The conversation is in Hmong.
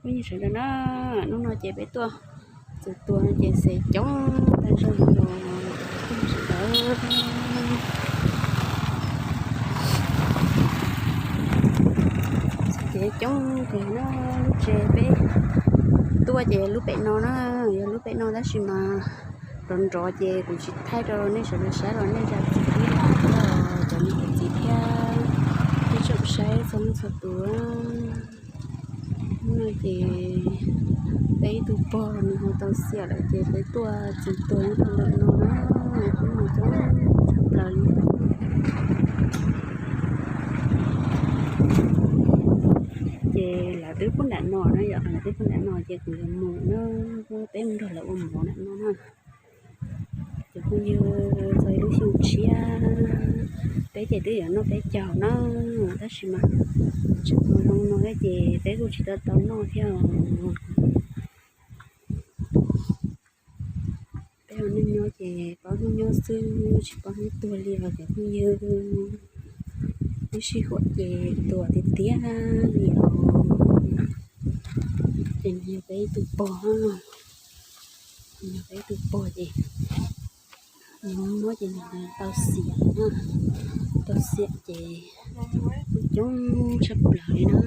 Phooj ywg sawv daws na, hnub no ces peb tuaj txug tuag no ces xev coob tag zog li os. Phooj ywg sawv daws, ces coob kawg na. Lub tsev peb tuaj ces lub pem no na, yog lub pem no tab sis mas nrov nrov ces kuv tsis thaij rau nej sawv daws saib los nej zam txim thiab, cov niam cov txiv thiab, nej tsoom saib txhua leej txhua tus. Hnub no ces peb ib tug pog nws ho tau xiam lawm ces peb tuaj txug tuag nyob rau ntawm no na, hnub no coob tshaj plaws li. Ces lawv twb pub nram no na, yog lawv twb pub nram no ces kuv yuav mus na, peb mus nrog lawv ua mov nram no na. Cov phooj ywg, txog ib lub xyoo tshiab peb ces twb yuav noj peb caug na, tab sis mas tseem zoo no thiab ces peb kuj tsis tau tau noj thiab. Peb ua neej nyob ces paub hnub nyob xwb tsis paub hnub tuag li os cov phooj ywg. Ib sij huam ces tuag tiag tiag li os. Ces nws yog peb ib tug pog, nws yog peb ib tug pog ces nws muab ces nws tau xiam na, tau xiam ces coob tshaj plaws li na.